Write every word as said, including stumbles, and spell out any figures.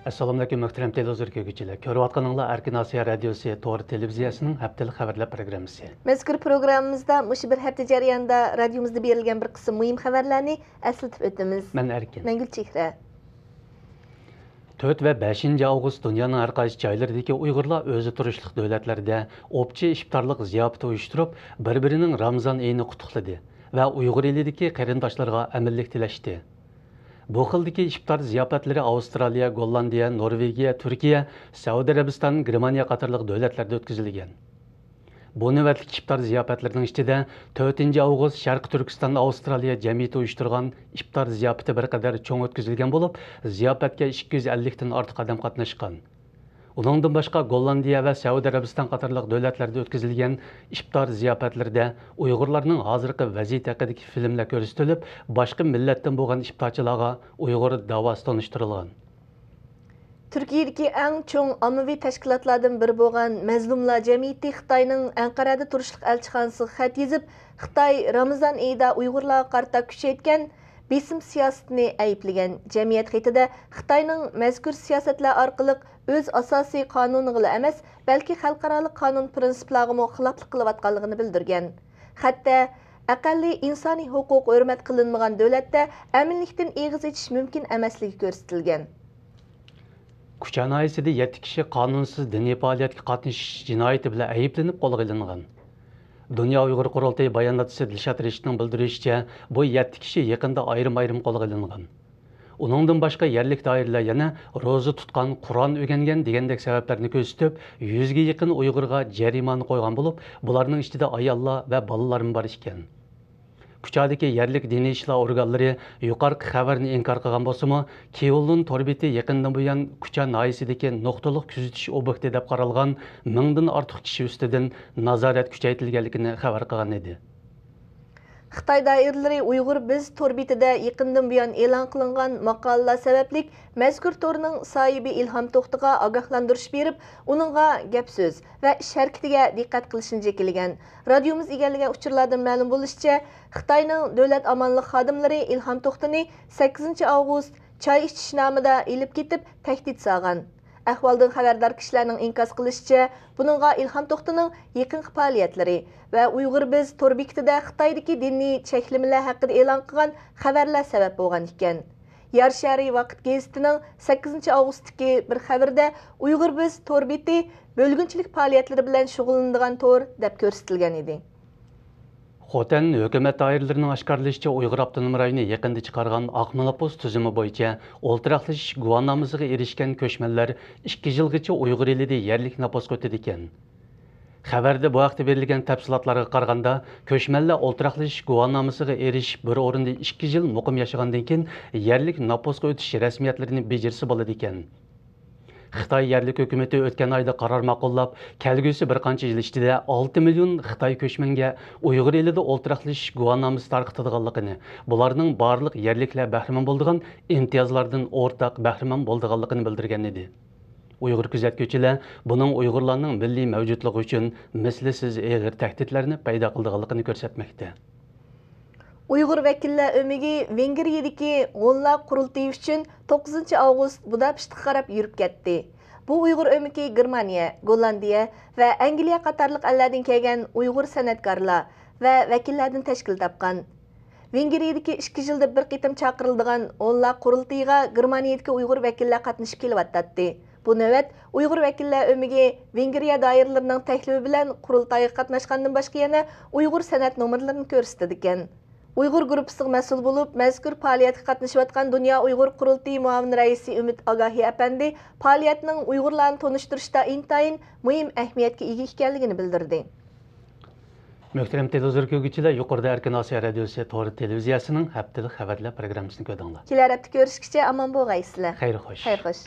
ئەسسالامۇئەلەيكۇم، مۆھتەرەم تېلېۋىزور كۆرگۈچىلەر. كۆرۈۋاتقىنىڭلار ئەركىن ئاسىيا رادىيوسى تور تېلېۋىزىيەسىنىڭ ھەپتىلىك خەۋەرلەر پروگراممىسى. مەزكۇر پروگراممىمىزدا مۇشۇ بىر ھەپتە جەريانىدا رادىيومىزدا بېرىلگەن بىر قىسىم مۇھىم خەۋەرلەرنى ئەسلىتىپ ئۆتىمىز. مەن ئەركىن. مەن گۈلچېھرە. تۆت ۋە بەشىنچى ئاۋغۇست دۇنيانىڭ ھەر قايسى جايلىرىدىكى ئۇيغۇرلار ئۆزى تۇرۇشلۇق دۆلەتلەردە ئوپچە ئىپتارلىق زىياپىتى ئۇيۇشتۇرۇپ، بىر-بىرىنىڭ رامىزان ئېيىنى قۇتلۇقلىدى ۋە ئۇيغۇر ئېلىدىكى قېرىنداشلىرىغا ئەمىنلىك تىلەشتى. بۇ خىلدىكى ئىپتار زىياپەتلىرى ئاۋسترالىيە، گوللاندىيە، نورۋېگىيە، تۈركىيە، سەئۇدى ئەرەبىستان، گېرمانىيە قاتارلىق دۆلەتلەردە ئۆتكۈزۈلگەن. بۇ نۆۋەتلىك ئىپتار زىياپەتلىرىنىڭ ئىچىدە تۆتىنچى ئاۋغۇست شەرقىي تۈركىستان ئاۋسترالىيە جەمئىيىتى ئۇيۇشتۇرغان ئىپتار زىياپىتى بىر قەدەر چوڭ ئۆتكۈزۈلگەن بولۇپ، زىياپەتكە ئىككى يۈز ئەللىكتىن ئارتۇق ئادەم قاتناشقان. ئۇنىڭدىن باشقا، گوللاندىيە ۋە سەئۇدى ئەرەبىستان قاتارلىق دۆلەتلەردە ئۆتكۈزۈلگەن ئىپتار زىياپەتلىرىدە ئۇيغۇرلارنىڭ ھازىرقى ۋەزىيىتى ھەققىدىكى فىلىملەر كۆرسىتىلىپ، باشقا مىللەتتىن بولغان ئىپتارچىلارغا ئۇيغۇر داۋاسى تونۇشتۇرۇلغان. تۈركىيەدىكى ئەڭ چوڭ ئاممىۋى تەشكىلاتلاردىن بىرى بولغان مەزلۇملار جەمئىيىتى خىتاينىڭ ئەنقەرەدە تۇرۇشلۇق ئەلچىخانىسىغا خەت يېزىپ، خىتاي رامىزان ئېيىدا ئۇيغۇرلارغا قارىتا كۈچەيتكەن بېسىم سىياسىتىنى ئەيىبلىگەن. جەمئىيەت خېتىدە خىتاينىڭ مەزكۇر سىياسەتلەر ئارقىلىق ئۆز ئاساسىي قانۇنىغىلا ئەمەس، بەلكى خەلقئارالىق قانۇن پىرىنسىپلارغىمۇ خىلاپلىق قىلىۋاتقانلىقىنى بىلدۈرگەن. خەتتە ئەقەللىي ئىنسانىي ھوقۇق ھۆرمەت قىلىنمىغان دۆلەتتە ئەمىنلىكتىن ئېغىز ئېچىش مۇمكىن ئەمەسلىكى كۆرسىتىلگەن. كۇچا ناھىيەسىدە يەتتە كىشى قانۇنسىز دىنىي پائالىيەتكە قاتنىشىش جىنايىتى بىلەن ئەيىبلىنىپ قولغا ئېلىنغان. دۇنيا ئۇيغۇر قۇرۇلتىيى باياناتچىسى دىلشات رىشىتنىڭ بىلدۈرۈشىچە، بۇ يەتتە كىشى يېقىندا ئايرىم-ئايرىم قولغا ئېلىنغان. ئۇنىڭدىن باشقا يەرلىك دائىرىلەر يەنە روزا تۇتقان، قۇرئان ئۆگەنگەن دېگەندەك سەۋەبلەرنى كۆرسىتىپ، يۈزگە يېقىن ئۇيغۇرغا جەرىمانە قويغان بولۇپ، بۇلارنىڭ ئىچىدە ئاياللار ۋە بالىلارمۇ بار ئىكەن. كۇچادىكى يەرلىك دىنىي ئىشلار ئورگانلىرى يۇقىرىقى خەۋەرنى ئىنكار قىلغان بولسىمۇ، كېۋوللۇن تور بېتى يېقىندىن بۇيان كۇچا ناھىيەسىدىكى نۇقتىلىق كۆزىتىش ئوبيېكتى دەپ قارالغان مىڭدىن ئارتۇق كىشى ئۈستىدىن نازارەت كۈچەيتىلگەنلىكىنى خەۋەر قىلغان ئىدى. خىتاي دائىرىلىرى ئۇيغۇر بىز تور بېتىدە يېقىندىن بۇيان ئېلان قىلىنغان ماقالىلەر سەۋەبلىك مەزكۇر تورنىڭ ساھىبى ئىلھام توختىغا ئاگاھلاندۇرۇش بېرىپ، ئۇنىڭغا گەپ سۆز ۋە ئىش ھەرىكىتىگە دىققەت قىلىشنى جېكىلىگەن. رادىيومىز ئىگىلىگەن ئۇچۇرلاردىن مەلۇم بولۇشىچە، خىتاينىڭ دۆلەت ئامانلىق خادىملىرى ئىلھام توختىنى سەككىزىنچى ئاۋغۇست چاي ئىچىش نامىدا ئېلىپ كېتىپ، تەھدىت سالغان. ئەھۋالدىن خەۋەردار كىشىلەرنىڭ ئىنكاس قىلىشىچە، بۇنىڭغا ئىلھام توختىنىڭ يېقىنقى پائالىيەتلىرى ۋە ئۇيغۇر بىز تور بېكىتىدە خىتايدىكى دىنىي چەكلىمىلەر ھەققىدە ئېلان قىلغان خەۋەرلەر سەۋەب بولغان ئىكەن. يار شەھىرى ۋاقىت گېزىتىنىڭ سەككىزىنچى ئاۋغۇستتىكى بىر خەۋىرىدە، ئۇيغۇر بىز تور بېتى بۆلگۈنچىلىك پائالىيەتلىرى بىلەن شۇغۇللىنىدىغان تور دەپ كۆرسىتىلگەن ئىدى. خوتەن ھۆكۈمەت دائىرىلىرىنىڭ ئاشكارىلىشىچە، ئۇيغۇر ئاپتونوم رايونى يېقىندا چىقارغان ئاقما نوپۇس تۈزۈمى بويىچە ئولتۇراقلىشىش گۇۋاھنامىسىغا ئېرىشكەن كۆچمەنلەر ئىككى يىلغىچە ئۇيغۇر ئېلىدە يەرلىك نوپۇسقا ئۆتىدىكەن. خەۋەردە بۇ ھەقتە بېرىلگەن تەپسىلاتلارغا قارىغاندا، كۆچمەنلەر ئولتۇراقلىشىش گۇۋاھنامىسىغا ئېرىشىپ، بىر ئورۇندا ئىككى يىل مۇقىم ياشىغاندىن كېيىن، يەرلىك نوپۇسقا ئۆتۈش رەسمىيەتلىرىنى بېجىرسە بولىدىكەن. خىتاي يەرلىك ھۆكۈمىتى ئۆتكەن ئايدا قارار ماقۇللاپ، كەلگۈسى بىر قانچە يىل ئىچىدە ئالتە مىليون خىتاي كۆچمەنگە ئۇيغۇر ئېلىدە ئولتۇراقلىشىش گۇۋاھنامىسى تارقىتىدىغانلىقىنى، بۇلارنىڭ بارلىق يەرلىكلەر بەھرىمەن بولىدىغان ئىمتىيازلاردىن ئورتاق بەھرىمەن بولىدىغانلىقىنى بىلدۈرگەن ئىدى. ئۇيغۇر كۆزەتكۈچىلەر بۇنىڭ ئۇيغۇرلارنىڭ مىللىي مەۋجۇتلۇقى ئۈچۈن مىسلىسىز ئېغىر تەھدىتلەرنى پەيدا قىلىدىغانلىقىنى كۆرسەتمەكتە. ئۇيغۇر ۋەكىللەر ئۆمىكى ۋېنگرىيەدىكى ھونلار قۇرۇلتىيى ئۈچۈن توققۇزىنچى ئاۋغۇست بۇداپېشتقا قاراپ يۈرۈپ كەتتى. بۇ ئۇيغۇر ئۆمىكى گېرمانىيە، گوللاندىيە ۋە ئەنگلىيە قاتارلىق ئەللەردىن كەلگەن ئۇيغۇر سەنئەتكارلار ۋە ۋەكىللەردىن تەشكىل تاپقان. ۋېنگرىيەدىكى ئىككى يىلدا بىر قېتىم چاقىرىلىدىغان ھونلار قۇرۇلتىيىغا گېرمانىيەدىكى ئۇيغۇر ۋەكىللەر قاتنىشىپ كېلىۋاتاتتى. بۇ نۆۋەت ئۇيغۇر ۋەكىللەر ئۆمىكى ۋېنگرىيە دائىرىلىرىنىڭ تەكلىپى بىلەن قۇرۇلتايغا قاتناشقاندىن باشقا يەنە ئۇيغۇر سەنئەت نومۇرلىرىنى كۆرسىتىدىكەن. ئۇيغۇر گۇرۇپپىسىغا مەسئۇل بولۇپ، مەزكۇر پائالىيەتكە قاتنىشىۋاتقان دۇنيا ئۇيغۇر قۇرۇلتىيى مۇئاۋىن رەئىسى ئۈمىد ئاگاھى ئەپەندى پائالىيەتنىڭ ئۇيغۇرلارنى تونۇشتۇرۇشتا ئىنتايىن مۇھىم ئەھمىيەتكە ئىگە ئىكەنلىكىنى بىلدۈردى. مۆھتەرەم تېلېۋىزور كۆرگۈچىلەر، يۇقىرىدا ئەركىن ئاسىيا رادىيوسى تور تېلېۋىزىيەسىنىڭ ھەپتىلىك خەۋەرلەر پروگراممىسىنى كۆردۈڭلار. كېلەر ھەپتە كۆرۈشكىچە ئامان بولغايسىلەر. خەير خوش. خەير خوش.